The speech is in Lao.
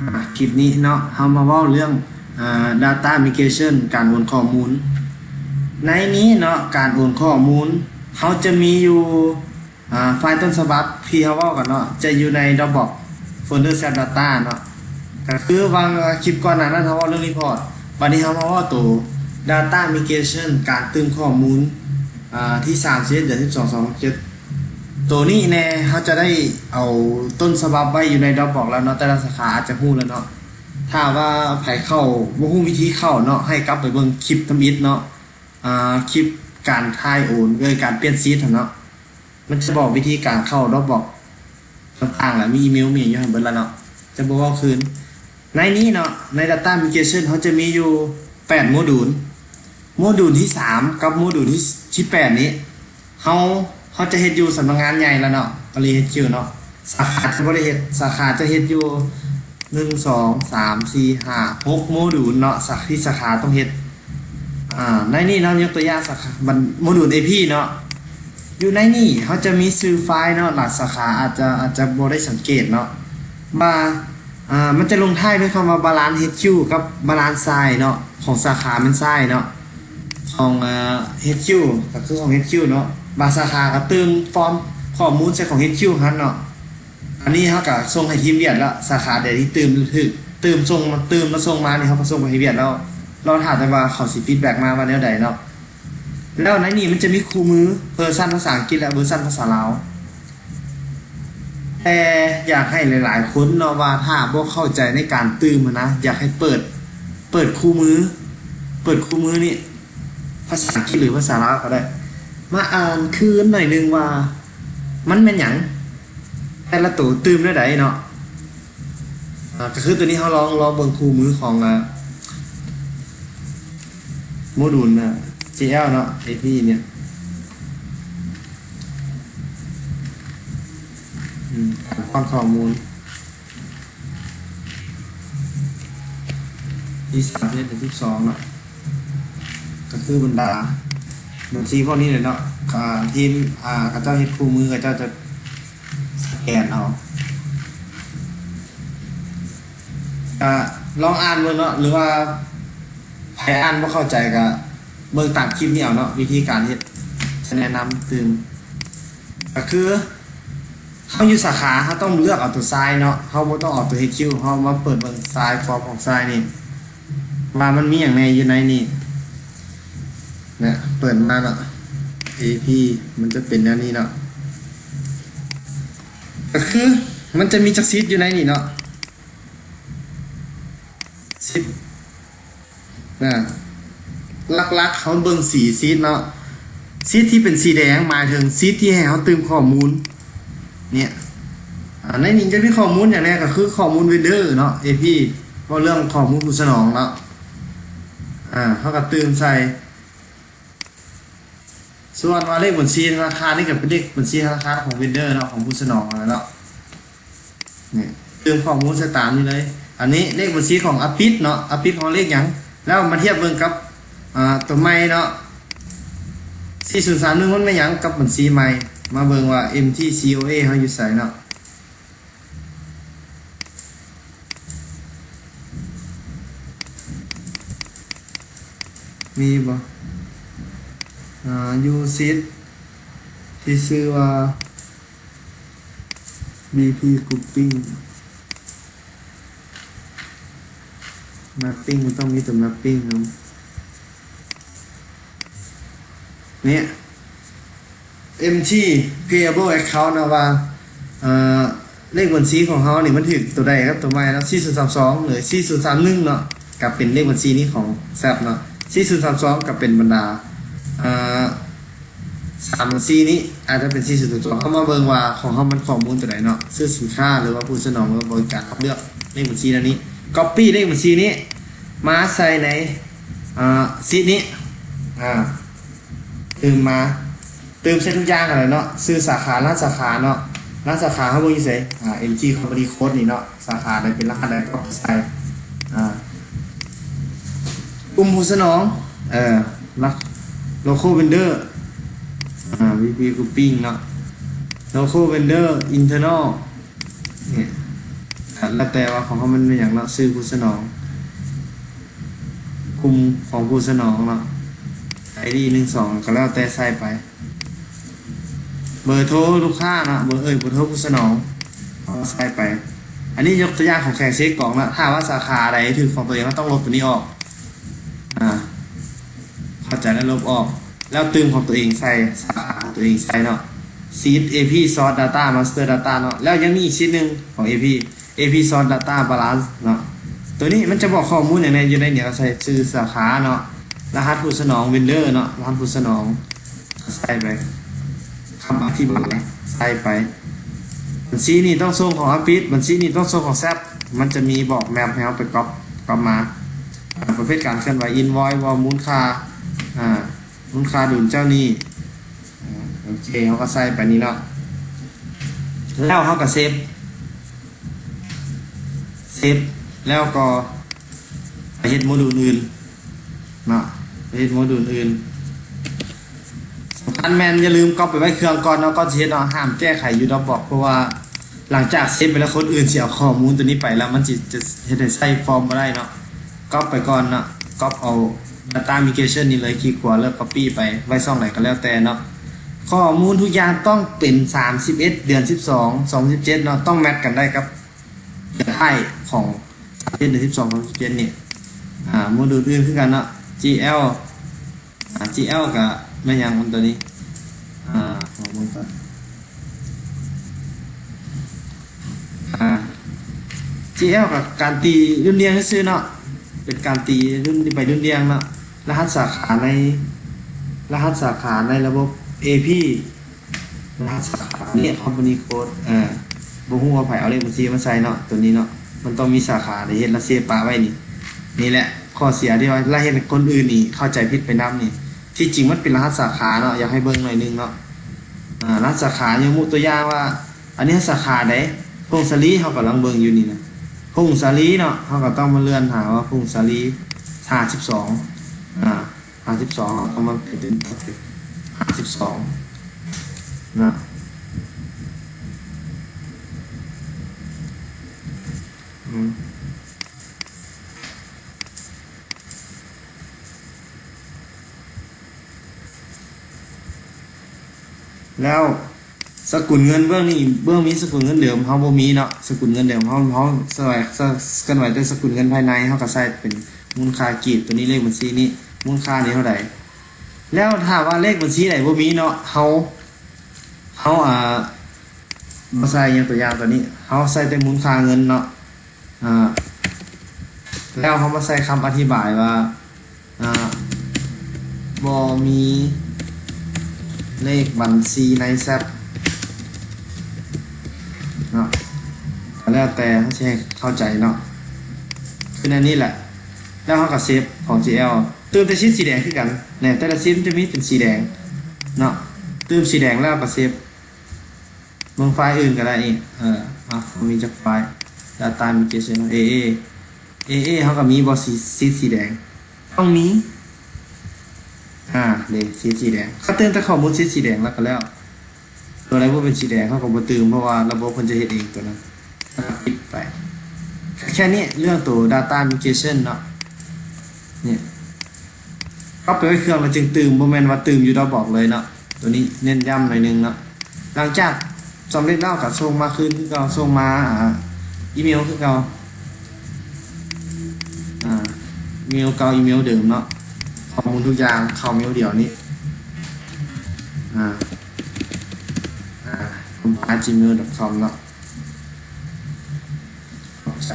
ອາ ຄລິບນີ້ເນາະ ເຮົາມາເວົ້າເລື່ອງ ອາ data migration ການໂອນຂໍ້ມູນ. ໃນນີ້ເນາະ ການໂອນຂໍ້ມູນ ເຮົາຈະມີຢູ່ ອາ ໄຟລ໌ຕົ້ນສະບັບທີ່ເຮົາເວົ້າກັນເນາະ ຈະຢູ່ໃນ Dropbox folder Sap Data ເນາະ. ກໍຄືວ່າຄລິບກ່ອນໜ້ານັ້ນເຮົາເວົ້າເລື່ອງ report, ບັດນີ້ເຮົາມາເວົ້າໂຕ data migration ການຕື່ມຂໍ້ມູນ ອາ ທີສາມສິບເອັດ ເດືອນສິບສອງ ສອງພັນສິບເຈັດ ໂຕນີ້ແນ່. ເຮົາຈະໄດ້ເອົາຕົ້ນສະບັບໄວ້ຢູ່ໃນ Dropbox ແລ້ວເນາະ, ແຕ່ລະສາຂາອາດຈະຮູ້ແລ້ວເນາະ. ຖ້າວ່າໃຜເຂົ້າ ບໍ່ຮູ້ວິທີເຂົ້າເນາະ, ໃຫ້ກັບໄປເບິ່ງຄລິບທຳອິດເນາະ, ອາ ຄລິບການຖ່າຍໂອນ ເອີ ການປ່ຽນຊີດຫັ້ນເນາະ. ມັນຈະບອກວິທີການເຂົ້າ Dropbox ຕ່າງໆ ແລະ ມີອີເມວ ມີຫຍັງຢູ່ຫັ້ນເບິດລະເນາະ, ຈະບໍ່ເວົ້າຄືນ. ໃນນີ້ເນາະ ໃນ Data Migration ເຮົາຈະມີຢູ່ແປດໂມດູນ. ໂມດູນທີສາມກັບໂມດູນທີ ທີແປດນີ້ ເຮົາ ເຮົາຈະເຮັດຢູ່ສຳນັກງານໃຫຍ່ລະເນາະ, ອາລີເຮັດຄິວເນາະ. ສາຂາຈະບໍ່ໄດ້ເຮັດ, ສາຂາຈະເຮັດຢູ່ ໜຶ່ງ ສອງ ສາມ ສີ່ ຫ້າ ຫົກ ໂມດູນເນາະ ສາ ທີ່ສາຂາຕ້ອງເຮັດ. ອາ ໃນນີ້ເນາະ ຍົກຕົວຢ່າງສາຂາ ບັນ ໂມດູນ ເອ ພີ ເນາະ, ຢູ່ໃນນີ້ເຮົາຈະມີຊື່ໄຟລ໌ເນາະ, ຫຼາຍສາຂາອາດຈະ ອາດຈະບໍ່ໄດ້ສັງເກດເນາະ ວ່າ ອາ ມັນຈະລົງທ້າຍດ້ວຍຄຳວ່າ Balance ເຮັດຄິວ ກັບ Balance Side ເນາະ, ຂອງສາຂາແມ່ນ Side ເນາະ, ຂອງ ເອີ ເຮັດຄິວ ກໍຄືຂອງ ເຮັດຄິວ ເນາະ. ບາງສາຂາກໍຕື່ມຟອມຂໍ້ມູນໃສ່ຂອງ ເຮັດຄິວ ຫັ້ນເນາະ. ອັນນີ້ເຮົາກໍສົ່ງໃຫ້ທີມວຽກແລ້ວ, ສາຂາໃດທີ່ຕື່ມຖືກ ຕື່ມສົ່ງມາ ຕື່ມແລ້ວສົ່ງມານີ້ ເຮົາກໍສົ່ງໄປໃຫ້ວຽກແລ້ວ, ລໍຖ້າແຕ່ວ່າເຂົາຊິ feedback ມາວ່າແນວໃດເນາະ. ແລ້ວໃນນີ້ມັນຈະມີຄູ່ມືເວີຊັນພາສາອັງກິດ ແລະ ເວີຊັນພາສາລາວ. ແຕ່ຢາກໃຫ້ຫຼາຍໆຄົນເນາະ ວ່າຖ້າບໍ່ເຂົ້າໃຈໃນການຕື່ມຫັ້ນນະ ຢາກໃຫ້ເປີດ ເປີດຄູ່ມື ເປີດຄູ່ມືນີ້ ພາສາອັງກິດ ຫຼື ພາສາລາວກໍໄດ້ ມາອ່ານຄືນໜ້ອຍໜຶ່ງວ່າມັນແມ່ນຫຍັງ ແຕ່ລະໂຕຕື່ມແນວໃດເນາະ. ອາ ກໍຄືຕົວນີ້ເຮົາລອງ ລອງເບິ່ງຄູ່ມືຂອງ ອາ ໂມດູນ ອາ ເຈແອລ ເນາະ ເອ ພີ ນີ້ ອືມ ການປ້ອນຂໍ້ມູນ ທີສາມສິບເອັດ ເດືອນສິບສອງ ເນາະ, ກໍຄືບັນດາບັນຊີພວກນີ້ແຫຼະເນາະ. ອາ ທີມ ອາ ເຂົາເຈົ້າເຮັດຄູ່ມື ເຂົາເຈົ້າຈະສະແກນເອົາ. ກະລອງອ່ານເບິ່ງເນາະ ຫຼືວ່າໃຜອ່ານບໍ່ເຂົ້າໃຈກະເບິ່ງຕາມຄລິບນີ້ເອົາເນາະ, ວິທີການເຮັດຈະແນະນຳຕື່ມ. ກະຄືເຮົາຢູ່ສາຂາ ເຮົາຕ້ອງເລືອກເອົາຕົວຊາຍເນາະ, ເຮົາບໍ່ຕ້ອງເອົາຕົວ ເຮັດຄິວ ເຮົາມາເປີດເບິ່ງຊາຍ ຟອມຂອງຊາຍນີ້ ວ່າມັນມີຫຍັງແດ່ຢູ່ໃນນີ້. ນະ ເປີດມາເນາະ ເອ ພີ ມັນຈະເປັນແນວນີ້ເນາະ, ກະຄືມັນຈະມີຈັກຊີດຢູ່ໃນນີ້ເນາະ. ສິບ ນະ ຫຼັກໆ ເຮົາເບິ່ງສີຊີດເນາະ, ຊີດທີ່ເປັນສີແດງໝາຍເຖິງຊີດທີ່ໃຫ້ເຮົາຕື່ມຂໍ້ມູນ ເນີ້ຍ. ອາ ໃນນີ້ຈະມີຂໍ້ມູນຫຍັງແດ່ ກໍຄືຂໍ້ມູນເວັນເດີເນາະ ເອ ພີ ເວົ້າເລື່ອງຂໍ້ມູນຜູ້ສະໜອງເນາະ. ອາ ເຮົາກໍຕື່ມໃສ່ ສ່ວນວ່າເລກບັນຊີທະນາຄານນີ້ກໍເປັນເລກບັນຊີທະນາຄານຂອງເວັນເດີເນາະ ຂອງຜູ້ສະໜອງຫັ້ນແຫຼະເນາະ. ນີ້ ຕື່ມຂໍ້ມູນໃສ່ຕາມນີ້ເລີຍ. ອັນນີ້ເລກບັນຊີຂອງອາປິດເນາະ, ອາປິດຂອງເລກຫຍັງ? ແລ້ວມາທຽບເບິ່ງກັບ ອາ ຕົວໃໝ່ເນາະ ສີ່ສູນສາມໜຶ່ງ ມັນແມ່ນຫຍັງກັບບັນຊີໃໝ່? ມາເບິ່ງວ່າ ເອັມທີ ຊີ ໂອ ເອ ເຮົາຢູ່ໃສເນາະ. ມີບໍ່? ອາ ຢູ່ຊີດທີ່ຊື່ວ່າ ບີພີ Grouping Mapping ມັນຕ້ອງມີຕົວ Mapping ນຳ ນີ້ ເອັມທີ Payable Account ເນາະ ວ່າ ເອີ ເລກບັນຊີຂອງເຮົານີ້ມັນຖືກຕົວໃດກັບຕົວໃໝ່ເນາະ, ສີ່ສູນສາມສອງ ຫຼື ສີ່ສູນສາມໜຶ່ງ ເນາະ, ກໍເປັນເລກບັນຊີນີ້ຂອງ Sap ເນາະ, ສີ່ສູນສາມສອງ ກໍເປັນບັນດາ ເອີ ສາມບັນຊີນີ້ອາດຈະເປັນ ສີ່ສູນສາມສອງ. ເຮົາມາເບິ່ງວ່າຂອງເຮົາມັນຂໍ້ມູນຕົວໃດເນາະ, ຊື່ສິນຄ້າ ຫຼືວ່າຜູ້ສະໜອງ ຫຼືວ່າບໍລິການ, ເຮົາເລືອກເລກບັນຊີແນວນີ້ Copy ເລກບັນຊີນີ້ມາໃສ່ໃນ ອາ ຊີດນີ້ ອາ ຕື່ມມາ ຕື່ມໃສ່ທຸກຢ່າງຫັ້ນແຫຼະເນາະ, ຊື່ສາຂາ, ລະຫັດສາຂາເນາະ, ລະຫັດສາຂາເຮົາເບິ່ງຢູ່ໃສ? ອາ ເອັມທີ Company Code ນີ້ເນາະ, ສາຂາໃດເປັນລະຫັດໃດກໍໃສ່ ອາ ກຸ່ມຜູ້ສະໜອງ ເອີ ລະ Local Vendor ອາ ວີ ພີ Grouping ເນາະ, Local Vendor Internal ນີ້ ກໍແລ້ວແຕ່ວ່າຂອງເຮົາມັນແມ່ນຫຍັງເນາະ ຊື່ຜູ້ສະໜອງ ກຸ່ມຂອງຜູ້ສະໜອງເນາະ ໄອດີ ໜຶ່ງ ສອງ ກໍແລ້ວແຕ່ໃສ່ໄປ. ເບີໂທລູກຄ້າເນາະ ເບີ ເອີຍ ເບີໂທຜູ້ສະໜອງ ເຮົາໃສ່ໄປ. ອັນນີ້ຍົກຕົວຢ່າງຂອງແຂວງເຊກອງເນາະ ຖ້າວ່າສາຂາໃດຖືກຂອງຕົວເອງ ເຮົາຕ້ອງລົບຕົວນີ້ອອກ ອາ ເຂົ້າໃຈແລ້ວລົບອອກ ແລ້ວຕື່ມຂອງຕົວເອງໃສ່ ສາຂາຂອງຕົວເອງໃສ່ເນາະ ຊີດ ເອພີ ຊອດ ດາຕ້າ ມາສເຕີ ດາຕ້າ ເນາະ. ແລ້ວຍັງມີອີກຊີດໜຶ່ງຂອງ ເອພີ ເອພີ ຊອດ ດາຕ້າ ບາລານ ເນາະ. ຕົວນີ້ມັນຈະບອກຂໍ້ມູນຫຍັງແດ່ຢູ່ໃນນີ້ ກໍໃສ່ຊື່ສາຂາເນາະ ລະຫັດຜູ້ສະໜອງ ເວັນເດີເນາະ ລະຫັດຜູ້ສະໜອງ ໃສ່ໄປ ຄຳອະທິບາຍໃສ່ໄປ. ບັນຊີນີ້ຕ້ອງສົ່ງຂອງອາປິດ ບັນຊີນີ້ຕ້ອງສົ່ງຂອງແຊັບ ມັນຈະມີບອກແມັບໃຫ້ເຮົາໄປກັອບ ກັອບມາ. ອາ ປະເພດການເຄື່ອນໄຫວ ອິນວອຍ ວໍ ມູນຄ່າ ອາ ມູນຄ່າດຸນເຈົ້າໜີ້ ອາ ໂອເຄ ເຮົາກໍໃສ່ໄປນີ້ເນາະ ແລ້ວເຮົາກໍເຊບ ເຊບ ແລ້ວກໍໄປເຮັດໂມດູນອື່ນເນາະ ໄປເຮັດໂມດູນອື່ນ. ສຳຄັນແມ່ນຢ່າລືມກັອບໄປໄວ້ເຄື່ອງກ່ອນເນາະ ກ່ອນຊິເຮັດເນາະ ຫ້າມແກ້ໄຂຢູ່ດຣອບບັອກ ເພາະວ່າຫຼັງຈາກເຊບໄປແລ້ວ ຄົນອື່ນຊິເອົາຂໍ້ມູນຕົວນີ້ໄປ ແລ້ວມັນຊິ ຈະເຮັດໃຫ້ໃຊ້ຟອມບໍ່ໄດ້ເນາະ. ກັອບໄປກ່ອນເນາະ ກັອບເອົາ Data Migration ນີ້ເລີຍ ຄລິກຂວາ ເລືອກ Copy ໄປໄວ້ຊ່ອງໃດກໍແລ້ວແຕ່ເນາະ. ຂໍ້ມູນທຸກຢ່າງຕ້ອງເປັນ ສາມສິບເອັດ ເດືອນ ສິບສອງ ສອງພັນສິບເຈັດ ເນາະ ຕ້ອງແມັດກັນໄດ້ກັບເດືອນທ້າຍຂອງ ເດືອນ ສິບສອງ ສອງພັນສິບເຈັດ ນີ້. ອາ ໂມດູນອື່ນຄືກັນເນາະ ຈີແອລ ອາ ຈີແອລ ກະແມ່ນຫຍັງມັນຕົວນີ້ ອາ ຂອງມັນກໍ ອາ ຈີແອລ ກະການຕີດຸ່ນດ່ຽງຊື່ໆເນາະ ເປັນການຕີດຸ່ນ ໄປດຸ່ນດ່ຽງເນາະ. ລະຫັດສາຂາໃນ ລະຫັດສາຂາໃນລະບົບ ເອພີ ລະຫັດສາຂານີ້ ຄອມພານີໂຄດ ເອີ ບໍ່ຮູ້ວ່າໃຜເອົາເລກບັນຊີມາໃສ່ເນາະ ຕົວນີ້ເນາະ ມັນຕ້ອງມີສາຂາ ໄດ້ເຮັດລະເຊບປະໄວ້ນີ້. ນີ້ແຫຼະຂໍ້ເສຍທີ່ວ່າລະເຮັດໃຫ້ຄົນອື່ນນີ້ເຂົ້າໃຈຜິດໄປນຳນີ້ ທີ່ຈິງມັນເປັນລະຫັດສາຂາເນາະ ຢາກໃຫ້ເບິ່ງໜ້ອຍໜຶ່ງເນາະ. ອາ ລະຫັດສາຂາ ຍົກຕົວຢ່າງວ່າ ອັນນີ້ສາຂາໃດ ຜົ້ງສາລີ ເຮົາກຳລັງເບິ່ງຢູ່ນີ້ນະ ຜົ້ງສາລີເນາະ ເຮົາກໍຕ້ອງມາເລື່ອນຫາວ່າຜົ້ງສາລີ ຫ້າສິບສອງ ອາ ຫ້າສິບສອງ ເຮົາກໍມາເປັນ ຫ້າສິບສອງ ເນາະ ອືມ. ແລ້ວສະກຸນເງິນເບື້ອງນີ້ ເບື້ອງມີສະກຸນເງິນເດີມ ເຮົາບໍ່ມີເນາະ ສະກຸນເງິນເດີມ ເຮົາ ເຮົາສະ ເຄື່ອນໄຫວແຕ່ສະກຸນເງິນພາຍໃນ ເຮົາກໍໃສ່ເປັນມູນຄ່າກີບ ຕົວນີ້ເລກບັນຊີນີ້ ມູນຄ່ານີ້ເທົ່າໃດ. ແລ້ວຖ້າວ່າເລກບັນຊີໃດບໍ່ມີເນາະ ເຮົາ ເຮົາ ອາ ບໍ່ໃສ່ ຍົກຕົວຢ່າງຕົວນີ້ ເຮົາໃສ່ແຕ່ມູນຄ່າເງິນເນາະ ອາ ແລ້ວເຮົາມາໃສ່ຄຳອະທິບາຍວ່າ ອາ ບໍ່ມີເລກບັນຊີໃນແຊັບເນາະ ກໍແລ້ວແຕ່ເຮົາຊິໃຫ້ເຂົ້າໃຈເນາະ ຄືແນວນີ້ແຫຼະ. ແລ້ວເຮົາກໍເຊບຂອງຈີແອລ ຕື່ມແຕ່ສີ ສີແດງຄືກັນ ແນ່ ແຕ່ລະຊີດມັນຈະມີເປັນສີແດງເນາະ ຕື່ມສີແດງແລ້ວກໍເຊບ. ເບິ່ງໄຟລ໌ອື່ນກໍໄດ້ອີກ ເອີ ເອົາ ມີຈັກໄຟລ໌ Data Migration ເອເອ ເອເອ ເຮົາກໍມີບໍ່ ສີ ສີ ສີແດງ ຕ້ອງມີ ອາ ເດ ສີ ສີແດງ ເຂົາຕື່ມແຕ່ຂໍ້ມູນສີ ສີແດງແລ້ວກໍແລ້ວ ຕົວໃດບໍ່ເປັນສີແດງເຮົາກໍບໍ່ຕື່ມ ເພາະວ່າລະບົບເພິ່ນຈະເຮັດເອງຕົວນັ້ນ ແລ້ວກໍປິດໄປ. ແຄ່ນີ້ ເລື່ອງໂຕ Data Migration ເນາະ ນີ້ ກັອບໄປໄວ້ເຄື່ອງແລ້ວຈຶ່ງຕື່ມ ບໍ່ແມ່ນວ່າຕື່ມຢູ່ດຣອບບັອກເລີຍເນາະ. ຕົວນີ້ເນັ້ນຢ້ຳໜ້ອຍໜຶ່ງເນາະ. ຫຼັງຈາກສຳເລັດແລ້ວກໍສົ່ງມາຄືນຄືເກົ່າ ສົ່ງມາ ອາ ອີເມວຄືເກົ່າ ອາ ອີເມວເກົ່າ ອີເມວເດີມເນາະ. ຂໍ້ມູນທຸກຢ່າງເຂົ້າເມວດຽວນີ້ ອາ ອາ Compile Gmail dot com ເນາະ. ຂອບໃຈ.